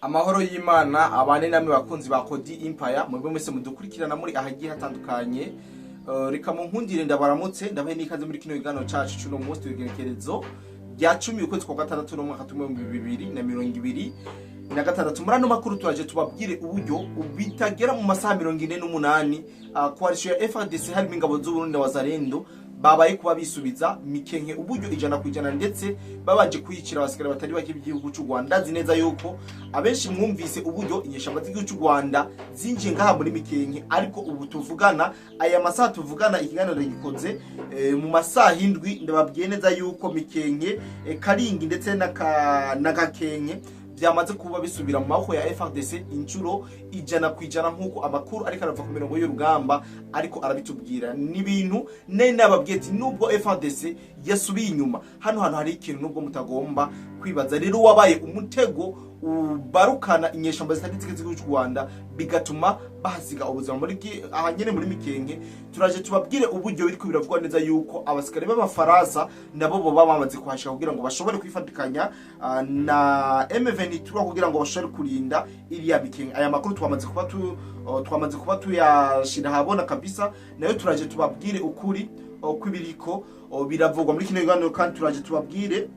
Amahoro y'Imana abane namwe, bakunzi ba Kodi Empire, mwebwe mwese mudukurikirana muri ahagiye hatandukanye. Reka munkundire ndabaramutse, ndabahe n'ikaze muri kino kiganiro cacu c'uno munsi w'igenekerezo rya 10, ukwezi kwa gatandatu, n'umwaka 2026. Muri ano makuru turaje tubabwire uburyo bitagera mu masaha 48, coalition ya FARDC harimo ingabo z'Uburundi na Wazalendo babaye kuba bisubiza Mikenke uburyo 100%, ndetse babanje kuyicira abasikare batari bake b'igihugu cy'u Rwanda. Ndazi neza yuko abenshi mwumvise uburyo inyeshamba z'igihugu cy'u Rwanda zinjiye ngaha muri Mikenke, ariko ubu tuvugana, aya masaha tuvugana, ikiganiro gikoze mu masaha 7, ndababwiye neza yuko Mikenke, Karingi ndetse na Gakenke byamaze kuba bisubira mu maboko ya FARDC inshuro 100%, nk'uko amakuru ariko arava ku mirongo y'urugamba ariko arabitubwira. Ni ibintu nari nababwiye ati nubwo FARDC yasubiye inyuma, hano hantu hari ikintu nubwo mutagomba kwibaza. Rero wabaye umutego ubarukana inyeshamba zitari zike z'igihugu cy'u Rwanda, bigatuma bahasiga ubuzima muri aha nyene muri Mikenke. Turaje tubabwire uburyo biriko biravugwa neza yuko abasikare b'Abafaransa nabo boba bamaze kuhashika kugira ngo bashobore kwifatikanya na M23 kugira ngo bashobore kurinda iriya Mikenke. Aya makuru twamaze kuba tuyashira ahabona kabisa, nayo turaje tubabwire ukuri kw'ibiriko biravugwa muri kino kiganiro. Kandi turaje tubabwire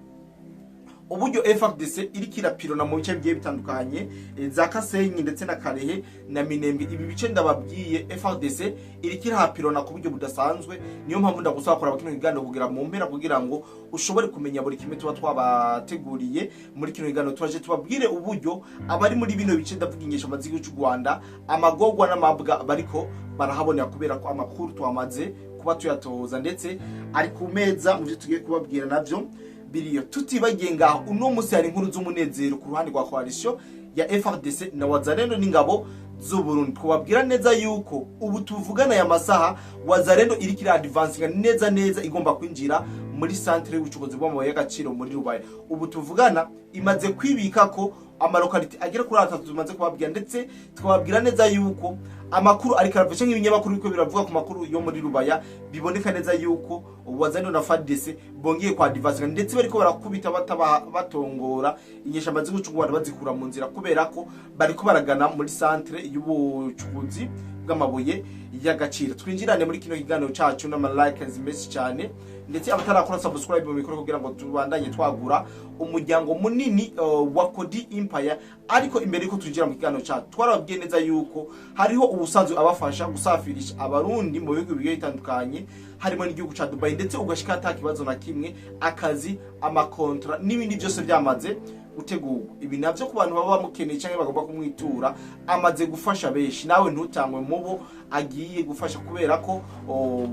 uburyo FARDC iriko irapirona mu bice bigiye bitandukanye, za Kasenyi ndetse na Karehe na Minembwe. Ibi bice ndababwiye, FARDC iriko irahapirona ku buryo budasanzwe. Niyo mpamvu ndagusaba kuraba kino kiganiro kugira mu mpera, kugira ngo ushobore kumenya buri kimwe tuba twabateguriye muri kino kiganiro. Turaje tubabwire uburyo abari muri bino bice, ndavuga inyeshamba z'igihugu cy'u Rwanda, amagorwa n'amabwa bariko barahabonera, kubera ko amakuru twamaze kuba tuyatohoza ndetse ari ku meza mu byo tugiye kubabwira navyo biriyo. Tutibagiye ngaho, uno munsi hari inkuru z'umunezero ku ruhande rwa coalition ya FARDC na Wazalendo n'ingabo z'u Burundi. Twababwira neza yuko ubu tuvugana aya masaha Wazalendo iriko ira advancinga neza neza, igomba kwinjira muri centre y'ubucukuzi bw'amabuye y'agaciro muri Rubaya. Ubu tuvugana imaze kwibika ko ama localités agera kuri atatu tumaze kubabwira, ndetse twababwira neza yuko amakuru ariko aravuga canke ibinyamakuru biriko biravuga ku makuru yo muri Rubaya, biboneka neza yuko Wazalendo na FARDC bongeye kwa advancinga, ndetse bariko barakubita bataba batongora inyeshamba z'igihugu cy'u Rwanda, bazikura mu nzira, kubera ko bariko baragana muri centre y'ubucukuzi bw'amabuye y'agaciro. Twinjirane muri kino kiganiro cacu n'ama likes menshi cyane, ndetse abatarakora subscribe mu mikoro, kugira ngo tubandanye twagura umuryango munini wa Kodi Empire. Ariko imbere yuko twinjira mu kiganiro cacu, twarababwiye neza yuko hariho ubusanzwe abafasha gusafirisha Abarundi mu bihugu bigiye bitandukanye, harimo n'igihugu ca Dubai, ndetse ugashika ata kibazo na kimwe, akazi, amakontra n'ibindi byose byamaze gutegurwa. Ibi navyo ku bantu baba bamukeneye cyangwa bagomba kumwitura, amaze gufasha benshi. Nawe ntutangwe mubo agiye gufasha, kubera ko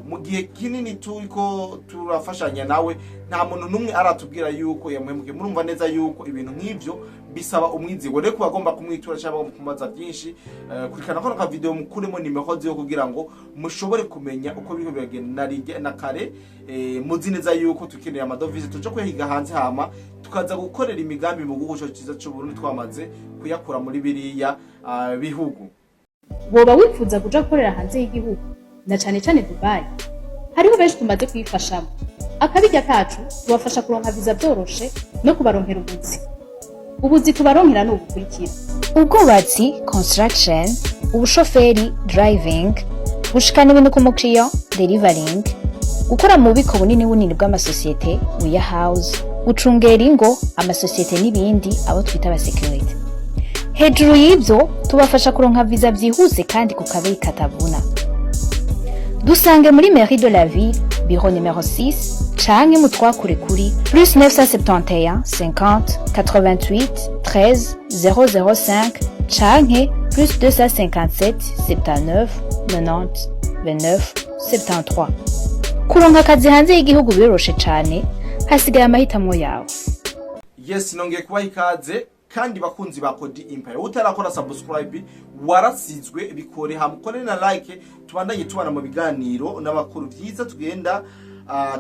mu gihe kinini turiko turafashanya nawe, nta muntu n'umwe aratubwira yuko yamuhemukiye. Murumva neza yuko ibintu nk'ivyo bisaba umwizigwa. Rero kubagomba kumwitura cyangwa bagomba kumubaza byinshi, kurikana kano ka video, mukuremo nimero ziyo kugira ngo mushobore kumenya uko biriko biragenda na na kare. Muzi neza yuko tukeneye amadovize tuja kuyahiga hanze, hama tukaza gukorera imigambi mu gihugu cyacu cyiza cy'u Burundi twamaze kuyakura muri biriya bihugu. Woba wifuza kuja gukorera hanze y'igihugu, na cane cane Dubai? Hariho benshi tumaze kuyifashamo. Akabirya kacu, tubafasha kuronka viza vyoroshe no kubaronkera ubuzi. Ubuzi tubaronkera ni ubukurikira: ubwubatsi, construction, ubushoferi, driving, gushikana ibintu ku mukiriya, delivering, gukora mu bubiko bunini bunini bw'amasosiyete, warehouse, gucungera ingo, amasosiyete n'ibindi, abo twita aba security. Hejuru y'ibyo, tubafasha kuronka viza byihuse kandi ku kabeyi katavuna. Dusange muri mairie de la ville, bureau numéro 6, canke mutwakure kuri +971 50 88 13 005 canke +257 79 90 29 73. Kuronka akazi hanze y'igihugu biroroshe cane, hasigaye amahitamo yawe. Yes, nongeye kubaha ikaze kandi, bakunzi ba Kodi Empire. Utarakora subscribe warasizwe, bikore, hamukore na like, tubandanye tubana mu biganiro n'abakuru byiza tugenda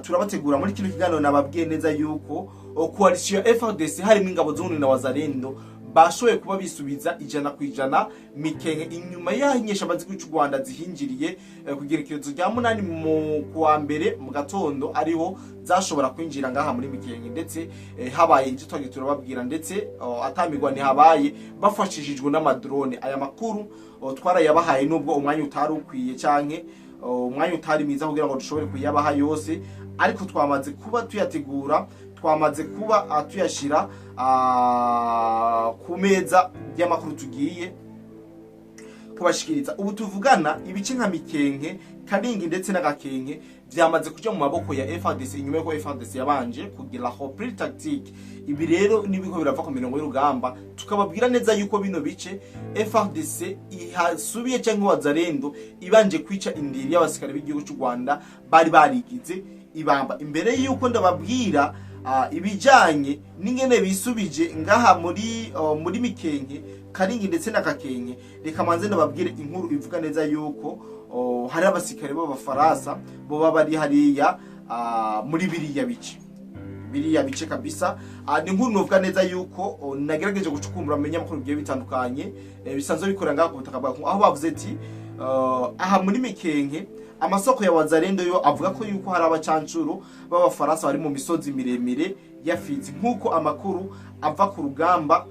turabategura. Muri kino kiganiro nababwiye neza yuko coalition ya FARDC harimo ingabo z'Uburundi na Wazalendo Bashoboye kuba bisubiza 100% Mikenke, inyuma y'aho inyeshamba z'igihugu cy'u Rwanda zihinjiriye ku igerekezo rya 8 mu kuwa mbere mu gatondo, ariho zashobora kwinjira ngaha muri Mikenke. Ndetse habaye ibyo twagiye turababwira, ndetse atamirwa ntihabaye, bafashishijwe n'amadrone. Aya makuru twarayabahaye, nubwo umwanya utari ukwiye canke umwanya utari mwiza kugira ngo dushobore kuyabaha yose, ariko twamaze kuba tuyategura, twamaze kuba tuyashira ku meza y'amakuru tugiye kubashikiriza. Ubu tuvugana, ibice nka Mikenke, Karingi ndetse n'Agakenke vyamaze kuja mu maboko ya FARDC, inyuma yuko FARDC yabanje kugira repli tactique. Ibi rero nibiko birava ku mirongo y'urugamba, tukababwira neza yuko bino bice FARDC ihasubiye canke Wazalendo ibanje kwica indiri y'abasirikare b'igihugu cy'u Rwanda bari barigize ibamba. Imbere yuko ndababwira ibijanye n'ingene bisubije ngaha muri Mikenke, Karingi ndetse na Gakenke, reka manze ndababwire inkuru ivuga neza yuko hari abasirikare b'Abafaransa boba bari hariya muri biriya bice kabisa. Ni inkuru novuga neza yuko nagerageje gucukumbura mu binyamakuru bigiye bitandukanye bisanzwe bikorera ngaha ku butaka bwa Kongo, aho bavuze ati aha muri Mikenke amasoko ya Wazalendo yo avuga ko yuko hari abacancuro b'Abafaransa bari mu misozi miremire ya Fizi, nk'uko amakuru ava ku rugamba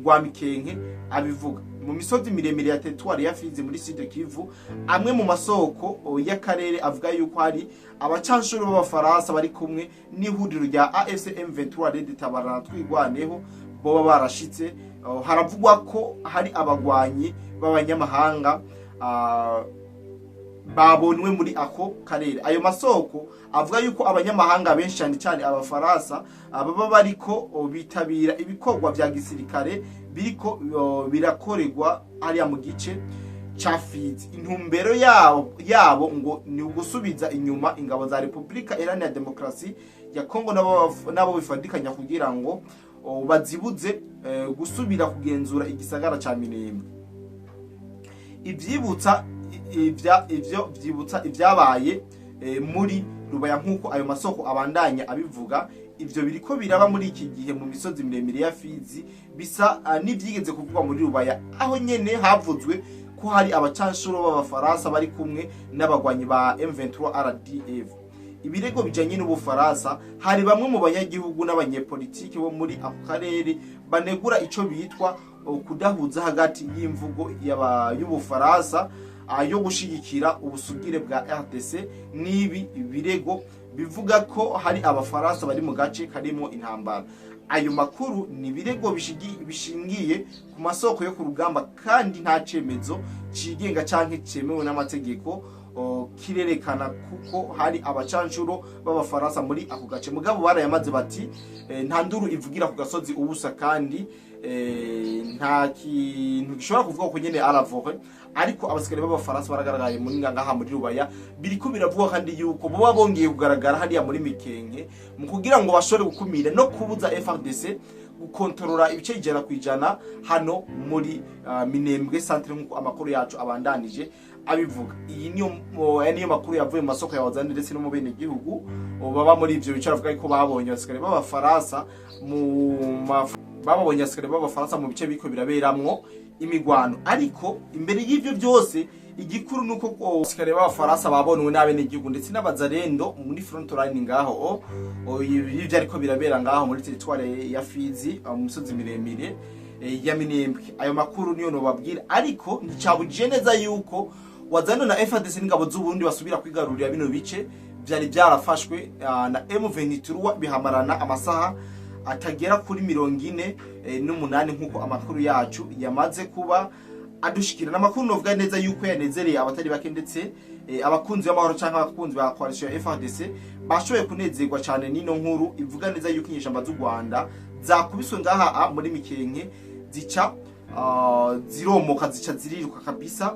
rwa Mikenke abivuga. Mu misozi miremire ya territoire ya Fizi muri Sud Kivu, amwe mu masoko y'akarere avuga yuko hari abacancuro b'Abafaransa bari kumwe n'ihuriro rya AFC M23 Red Tabara Twigwaneho boba barashitse. Haravugwa ko hari abagwanyi b'abanyamahanga babonwe muri ako karere. Ayo masoko avuga yuko abanyamahanga benshi, cyane cyane Abafaransa, baba bariko bitabira ibikorwa vya gisirikare biriko birakorerwa hariya mu gice ca Fizi. Intumbero yabo ngo ni ugusubiza inyuma ingabo za Repubulika Iharanira Demokarasi ya Kongo nabo bifadikanya, kugira ngo bazibuze gusubira kugenzura igisagara ca Minembwe. Ivyibutsa ivyo vyibutsa ivyabaye muri Rubaya, nk'uko ayo masoko abandanya abivuga. Ivyo biriko biraba muri iki gihe mu misozi miremire ya Fizi bisa n'ivyigeze kuvugwa muri Rubaya, aho nyene havuzwe ko hari abacanshuro b'Abafaransa bari kumwe n'abagwanyi ba M23 RDF. Ibirego bijanye n'Ubufaransa: hari bamwe mu banyagihugu n'abanyepolitiki bo muri ako karere banegura ico bitwa kudahuza hagati y'imvugo y'Ubufaransa yo gushigikira ubusugire bwa RDC n'ibi birego bivuga ko hari Abafaransa bari mu gace karimo intambara. Ayo makuru ni ibirego bishingiye ku masoko yo ku rugamba, kandi nta cemezo cigenga canke cemewe n'amategeko kirerekana kuko hari abacanshuro b'Abafaransa muri ako gace. Mugabo barayamaze bati nta nduru ivugira ku gasozi ubusa, kandi nta kintu gishobora kuvuga ko nyene aravore, ariko abasikare b'Abafaransa baragaragaye muri ngaha muri Rubaya. Biriko biravugwa kandi yuko boba bongeye kugaragara hariya muri Mikenke mu kugira ngo bashobore gukumira no kubuza FARDC gukontorora ibice 100% hano muri Minembwe centre, nk'uko amakuru yacu abandanije abivuga. Iyi niyo aya niyo makuru yavuye mu masoko ya Wazalendo ndetse no mu bene gihugu baba muri ivyo bice, bavuga ko babonye abasikare b'Abafaransa babonye abasikare b'Abafaransa mu bice biriko biraberamwo imigwano. Ariko imbere y'ivyo byose, igikuru nuko abasikare b'Abafaransa babonwe n'abene gihugu ndetse n'Abazalendo muri front line ngaho ivyo ariko birabera ngaho muri territoire ya Fizi, mu misozi miremire ya Minembwe. Ayo makuru niyo nobabwira, ariko nticabujije neza yuko Wazalendo na FARDC n'ingabo z'Uburundi basubira kwigarurira bino bice vyari byarafashwe na M23, bihamarana amasaha atagera kuri 48, nk'uko amakuru yacu yamaze kuba adushikira. N'amakuru novuga neza yuko yanezereye abatari bake, ndetse abakunzi b'amahoro canke abakunzi ba coalition ya FARDC bashoboye kunezerwa cyane n'ino nkuru ivuga neza yuko inyeshamba z'u Rwanda zakubiswe ngaha muri Mikenke, zica ziromoka, zica ziriruka kabisa.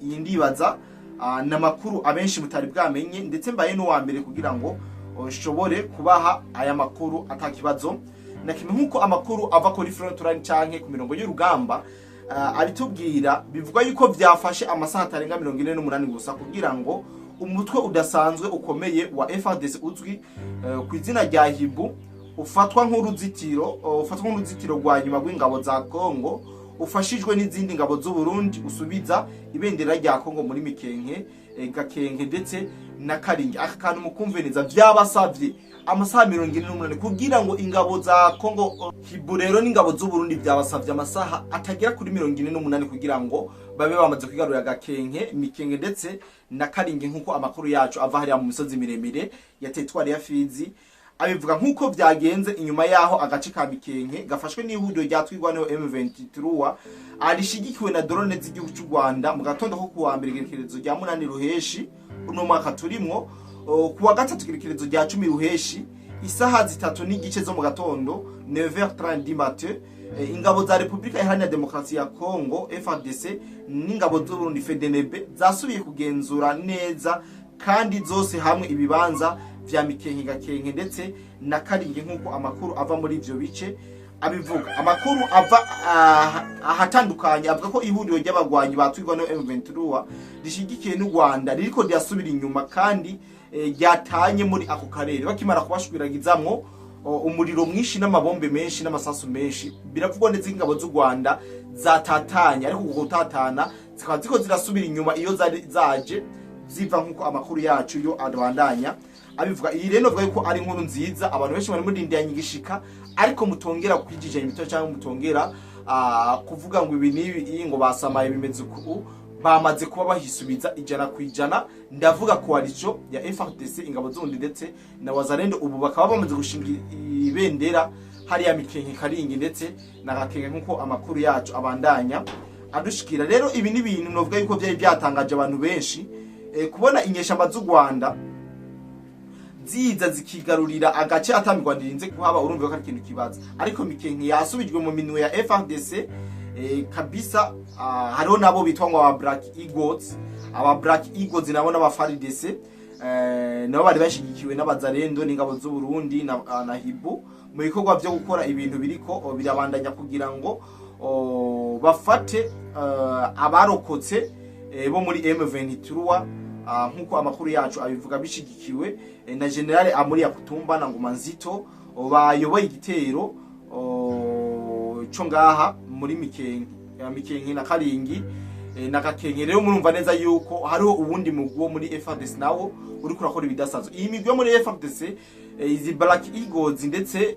Iyi ndibaza n'amakuru abenshi mutari bwamenye, ndetse mbaye n'uwa mbere kugira ngo nshobore kubaha aya makuru atakibazo na kimwe. Nk'uko amakuru ava kuri front line canke ku mirongo y'urugamba abitubwira, bivugwa yuko vyafashe amasaha atarenga 48 gusa kugira ngo umutwe udasanzwe ukomeye wa FARDC uzwi ku izina rya Hibu. ufatwa nk'uruzitiro rwa nyuma rw'ingabo za Kongo, ufashijwe n'izindi ngabo z'u Burundi, usubiza ibendera rya Kongo muri Mikenke, Gakenke ndetse na Karingi. Aka kantu mukumve neza, vyabasavye amasaha 48 kugira ngo ingabo za Kongo Hibu rero n'ingabo z'u Burundi, vyabasavye amasaha atagera kuri 48 kugira ngo babe bamaze kwigarurira Gakenke, Mikenke ndetse na Karingi, nk'uko amakuru yacu ava hariya mu misozi miremire ya teritwari ya Fizi abivuga. Nk'uko byagenze inyuma yaho agace ka Mikenke gafashwe n'ihuriro rya Twirwaneho M23 arishigikiwe na drone z'igihugu cy'u Rwanda mu gatondo ko kuwa mbere, igerekerezo rya 8 Ruheshi uno mwaka turimwo, kuwa gatatu igerekerezo rya 10 Ruheshi, isaha 3:30 zo mu gatondo, 9h30 du matin, ingabo za Repubulika Iharanira Demokarasi ya Kongo FARDC n'ingabo z'u Burundi FDNB zasubiye kugenzura neza kandi zose hamwe ibibanza vya Mikenke, Gakenke ndetse na Karingi, nk'uko amakuru ava muri ivyo bice abivuga. Amakuru ava ahatandukanye avuga ko ihuriro ry'abagwanyi batwirwa no M23 rishigikiye n'u Rwanda ririko rirasubira inyuma kandi ryatanye muri ako karere bakimara kubashwiragizamwo umuriro mwinshi n'amabombe menshi n'amasasu menshi. Biravugwa neza ingabo z'u Rwanda zatatanye, ariko uko gutatana zikaba ziko zirasubira inyuma iyo zari zaje ziva, nk'uko amakuru yacu yo abandanya abivuga. Iyi rero novuga yuko ari inkuru nziza abantu benshi bari murindanye igishika, ariko mutongera kwijijanya imitwe cyangwa mutongera kuvuga ngo ibi n'ibi, ngo basamaye, bimeze uku. Bamaze kuba bahisubiza 100%. Ndavuga coalition ya FARDC, ingabo z'ubundi ndetse na Wazalendo. Ubu bakaba bamaze gushinga ibendera hariya Mikenke, Karingi ndetse na Gakenke, nk'uko amakuru yacu abandanya adushikira. Rero ibi ni ibintu novuga yuko byari byatangaje abantu benshi, kubona inyeshamba z'u Rwanda ziza zikigarurira agace atamirwa ndirinze kuhaba. Urumva ko ari ikintu kibaza, ariko Mikenke yasubijwe mu minwe ya FARDC kabisa. Hariho nabo bitwa ngo aba Black Eagles. Aba Black Eagles nabo n'aba FARDC, nabo bari bashigikiwe n'abazarendo n'ingabo z'u Burundi na Hibu mu bikorwa byo gukora ibintu biriko birabandanya kugira ngo bafate abarokotse bo muri M23, nkuko amakuru yacu abivuga, bishigikiwe na General Amuri Yakutumba na Ngoma Nzito, bayoboye igitero co ngaha muri Mikenke, ya Mikenke na Karingi na Gakenke. Rero murumva neza yuko hariho uwundi mugwi wo muri FARDC nawo uriko urakora ibidasanzwe. Iyi migwi yo muri FARDC, izi Black Eagles ndetse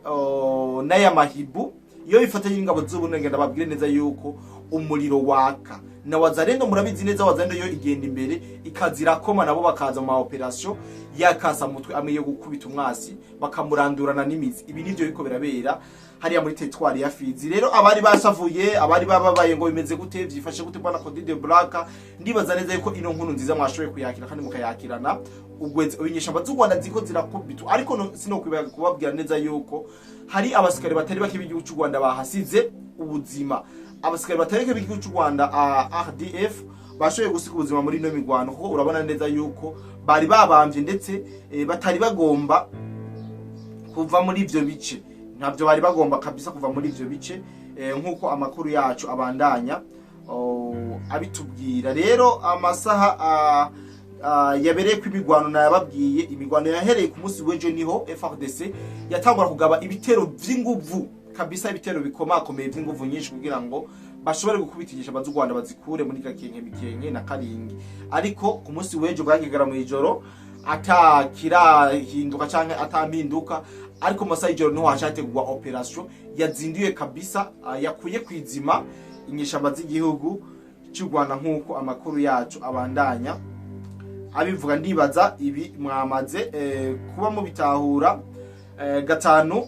n'aya Mahibu, iyo bifatanye n'ingabo z'Uburundi, ngenda babwire neza yuko umuriro waka. Na Wazalendo murabizi neza, Wazalendo yo igenda imbere ikazirakoma, nabo bakaza mu ma operation yakasa mutwe amwe yo gukubita umwasi bakamurandurana n'imizi. Ibi nivyo biko birabera hariya muri teritwari ya Fizi. Rero abari basavuye, abari bababaye ngo bimeze gute, vyifashe gute, bwana Cody de Black, ndibaza neza yuko ino nkuru nziza mwashoboye kuyakira kandi mukayakirana ugweze. Inyeshamba z'u Rwanda ziko zirakubitwa, ariko no, sinokwibaga kubabwira neza yuko hari abasikari batari bake b'igihugu cy'u Rwanda bahasize ubuzima. Abasikari batari bake b'igihugu cy'u Rwanda RDF bashoboye gusiga ubuzima muri ino mirwano, kuko urabona neza yuko bari babamvye ndetse batari bagomba kuva muri ivyo bice. Ntabyo bari bagomba kabisa kuva muri ivyo bice, nk'uko amakuru yacu abandanya abitubwira. Rero amasaha yabereye ko imigwano nayababwiye. Imigwano yahereye ku munsi w'ejo, niho FARDC yatangura kugaba ibitero vy'inguvu kabisa, ibitero bikomakomeye vy'inguvu nyinshi kugira ngo bashobore gukubita inyeshamba z'u Rwanda bazikure muri Gakenke, Mikenke na Karingi. Ariko ku munsi w'ejo bwagegera mu ijoro atakirahinduka canke atampinduka, ariko mu masaha y'ijoro niho hacategurwa operation yazinduye kabisa, yakuye kwizima inyeshamba z'igihugu cy'u Rwanda, nk'uko amakuru yacu abandanya abivuga. Ndibaza ibi mwamaze kuba mubitahura gatanu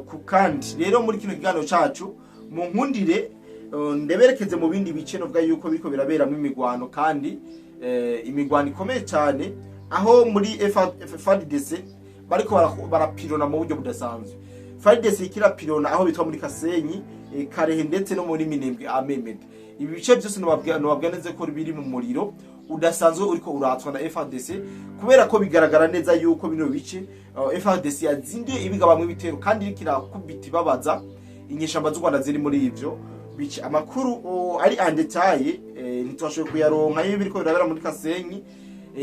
ku kandi. Rero muri kino kiganiro cacu mu nkundire ndeberekeze mu bindi bice novuga yuko biriko biraberamo imigwano, kandi imigwano ikomeye cyane, aho muri FARDC bariko barapirona mu buryo budasanzwe. FARDC ikirapirona aho bitwa muri Kasenyi, Karehe ndetse no muri Minembwe Amemede. Ibi bice byose nobabwira neza ko biri mu muriro udasanzwe uriko uratswa na FARDC, kubera ko bigaragara neza yuko bino bice FARDC yazinduye ibigabamwe ibitero kandi iriko irakubita ibabaza inyeshamba z'u Rwanda ziri muri ivyo bice. Amakuru ari en détail ntitwashoboye kuyaronka iyo biriko birabera muri Kasenyi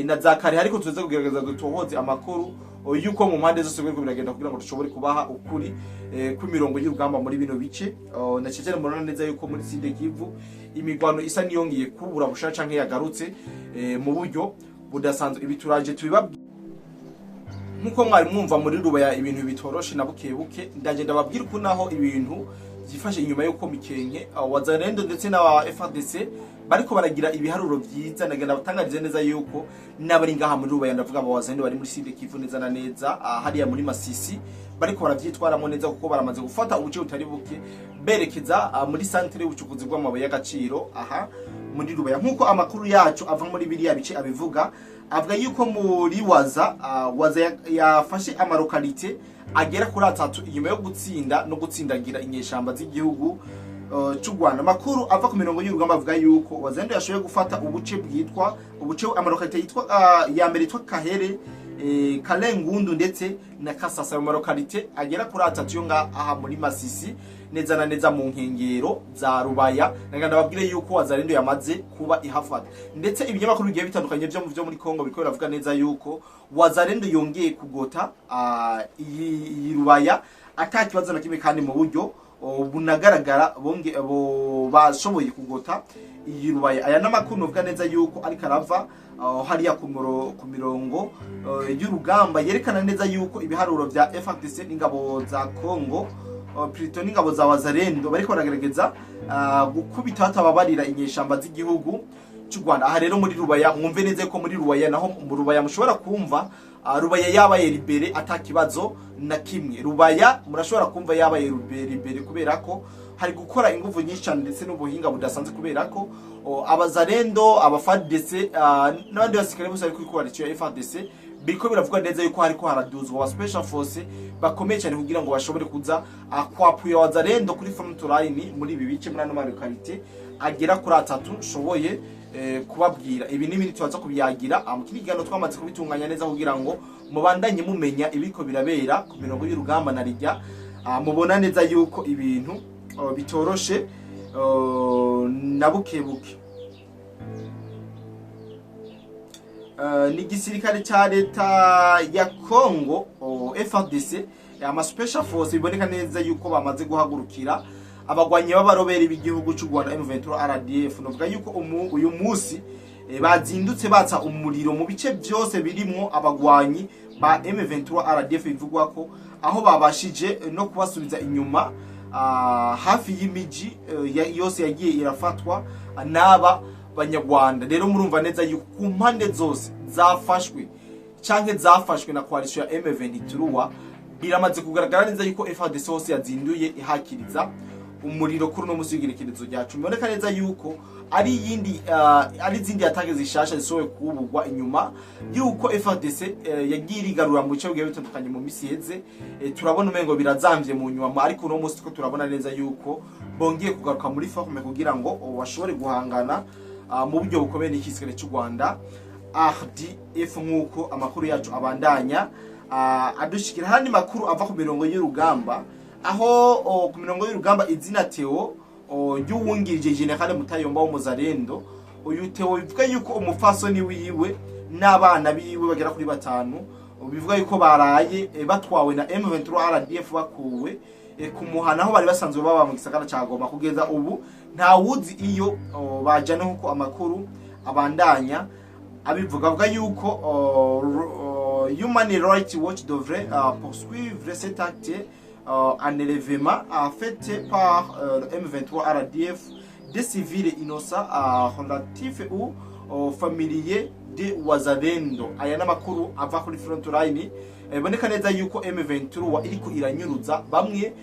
na za Karehe, ariko tuze kugerageza dutohoze amakuru. yuko mu mpande zose biriko biragenda kugira ngo dushobore kubaha ukuri kw'imirongo y'urugamba muri bino bice. Na cyane murabona neza yuko muri Sud Kivu imigwano isa niyongeye kubura busha canke yagarutse mu buryo budasanzwe. Ibi turaje tubibabwira nkuko mwari mwumva muri Rubaya ibintu bitoroshe na buke buke. Ndagenda babwira uko naho ibintu byifashe inyuma yuko Mikenke Wazalendo ndetse na FARDC bariko baragira ibiharuro vyiza. Ndagenda batangarize neza yuko n'abari ngaha muri Rubaya, ndavuga aba Wazalendo bari muri Sud Kivu neza na neza hariya muri Masisi, bariko baravyitwaramo neza kuko baramaze gufata ubuce butari buke berekeza muri centre y'ubucukuzi bw'amabuye y'agaciro aha muri Rubaya. Nkuko amakuru yacu ava muri biriya bice abivuga, avuga yuko muri Waza Waza yafashe ama localités agera kuri atatu inyuma yo gutsinda no gutsindagira inyeshamba z'igihugu c'u Rwanda. Amakuru ava ku mirongo y'urugamba avuga yuko Wazalendo yashoboye gufata ubuce bwitwa ubuce ama localités yitwa ya mbere yitwa Kahere, Kalengundu ndetse na Kasasa. Mu ma localités agera kuri atatu yo nga aha muri Masisi neza na neza mu nkengero za Rubaya. Nganda babwire yuko Wazalendo yamaze kuba ihafata, ndetse ibinyamakuru bigiye bitandukanye byo muri Kongo biriko biravuga neza yuko Wazalendo yongeye kugota iyi Rubaya ata kibazo na kimwe, kandi mu buryo bunagaragara bonge bo bashoboye kugota iyi Rubaya. Aya n'amakuru novuga neza yuko ariko arava hariya ku mirongo y'urugamba, yerekana neza yuko ibiharuro vya FARDC n'ingabo za Congo, plutôt n'ingabo za Wazalendo, bariko baragerageza gukubita batababarira inyeshamba z'igihugu cy'u Rwanda. Aha rero muri Rubaya, mwumve neza ko muri Rubaya naho mu Rubaya mushobora kumva Rubaya yabaye libérée ata kibazo na kimwe. Rubaya murashobora kumva yabaye libérée kubera ko hari gukora ingufu nyinshi cyane ndetse n'ubuhinga budasanzwe, kubera ko abazalendo, aba FARDC n'abandi basirikare bose bari kuri coalition ya FARDC, biriko biravuga neza yuko hariko haraduzwa wa special force bakomeye cyane kugira ngo bashobore kuza kwappuyer Wazalendo kuri front line muri ibi bice, muri ano ma localités agera kuri atatu nshoboye kubabwira. Ibi n'ibindi tubaza kubiyagira mu kindi kiganiro twamaze kubitunganya neza kugira ngo mubandanye mumenya ibiko birabera ku mirongo y'urugamba na rijya mubona neza yuko ibintu bitoroshe na buke buke. Ni igisirikare ca leta ya Congo FARDC, ama special force, biboneka neza yuko bamaze guhagurukira abagwanyi b'abaroberi b'igihugu cy'u Rwanda M23 RDF. Novuga yuko uyu munsi bazindutse batsa umuriro mu bice byose birimwo abagwanyi ba M23 RDF, bivugwa ko aho babashije no kubasubiza inyuma hafi y'imiji yose yagiye irafatwa n'aba banyarwanda. Rero murumva neza yuko ku mpande zose zafashwe canke zafashwe na coalition ya M23, biramaze kugaragara neza yuko FARDC hose yazinduye ihakiriza umuriro kuri uno musi w'igerekerezo rya 10. Biboneka neza yuko ari yindi ari izindi attaques zishasha zishoboye kubugwa inyuma yuko FARDC yagiye irigarura mu bice bigiye bitandukanye mu misi iheze. Turabona umengo birazamvye mu nyuma, ariko uno musi ko turabona neza yuko bongeye kugaruka muri forme kugira ngo bashobore guhangana mu buryo bukomeye n'igisirikare cy'u Rwanda RDF, nk'uko amakuru yacu abandanya adushikira. Handi makuru ava ku mirongo y'urugamba, aho ku mirongo y'urugamba izina Theo ry'uwungirije General Mutayomba w'umuzarendo, uyu Theo bivuga yuko umufasoni wiwe n'abana biwe bagera kuri batanu bivuga yuko baraye batwawe na M23 RDF, bakuwe ku muhana aho bari basanzwe baba mu gisagara ca Goma. Kugeza ubu ntawuzi iyo bajana, nkuko amakuru abandanya abivuga. Avuga yuko Human Rights Watch devrait poursuivre cet acte enlèvement fait par le M23 RDF des civils innocents relatifs ou familiers de Wazalendo. Aya n'amakuru ava kuri front line. Boneka neza yuko M23 iriko iranyuruza bamwe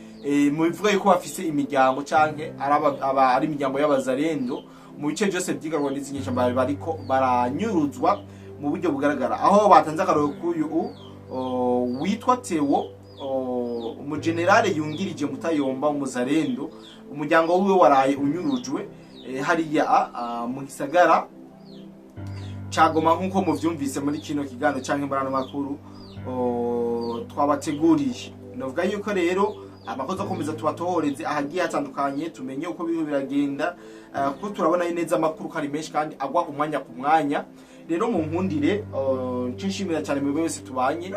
mu bivuga yuko bafise imiryango canke ari imiryango y'abazalendo mu bice byose vyigarurwa n'izi nyeshyamba, bariko baranyuruzwa mu buryo bugaragara, aho batanze akarorero k'uyu witwa Theo, umugenerale yungirije Mutayomba umuzarendo, umuryango wiwe waraye unyurujwe hariya mu gisagara ca Goma, nk'uko muvyumvise muri kino kiganiro canke muri ano makuru twabateguriye. Novuga yuko rero abakozi akomeza tubatohoreze ahagiye hatandukanye, tumenye uko biriko biragenda, kuko turabona neza amakuru ko ari menshi kandi agwa umwanya ku mwanya. Rero mu nkundire nce nshimira cyane mwebwe wese tubanye.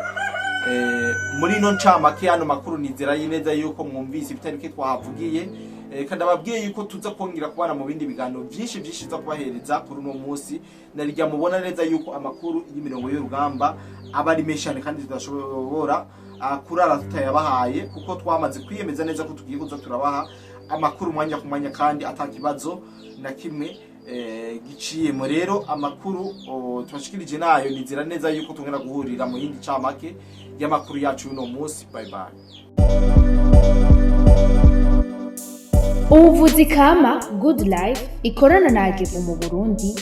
Muri ino ncamake yano makuru, nizera neza yuko mwumvise ibitari bike twahavugiye. Kandi ababwiye yuko tuza kongera kubana mu bindi biganiro byinshi byinshi tuza kubahereza kuri uno munsi. Narirya mubona neza yuko amakuru y'imirongo y'urugamba aba ari menshi cyane, kandi tudashobora kurara tutayabahaye, kuko twamaze kwiyemeza neza ko tugiye kuza turabaha amakuru umwanya ku mwanya kandi atakibazo na kimwe giciyemo. Rero amakuru tubashikirije nayo, nizera neza yuko tugenda guhurira mu yindi camake y'amakuru yacu y'uno munsi. Bye bye. Ubuvuzi kama Good Life ikorana na Agevu mu Burundi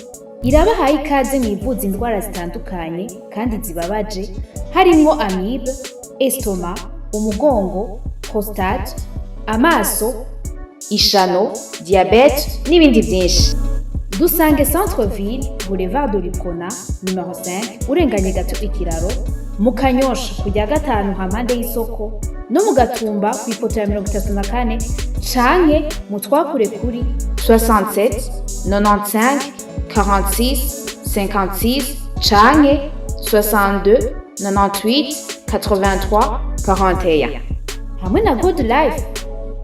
irabahaye ikaze mu ivuza indwara zitandukanye kandi zibabaje, harimwo amibe, estomac, umugongo, prostate, amaso, ishano, diabète n'ibindi byinshi. Dusange Centre Ville, Boulevard de l'Uprona numero 5, urenganye gato ikiraro mu Kanyosha, kujya gatanu hampande y'isoko, no mu Gatumba ku ipoto ya 34, canke mu twakure kuri 67 95 46 56 canke 62 98 83 41. Hamwe na Good Life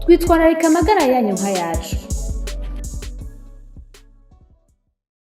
twitwararika amagara yanyu nk'ayacu.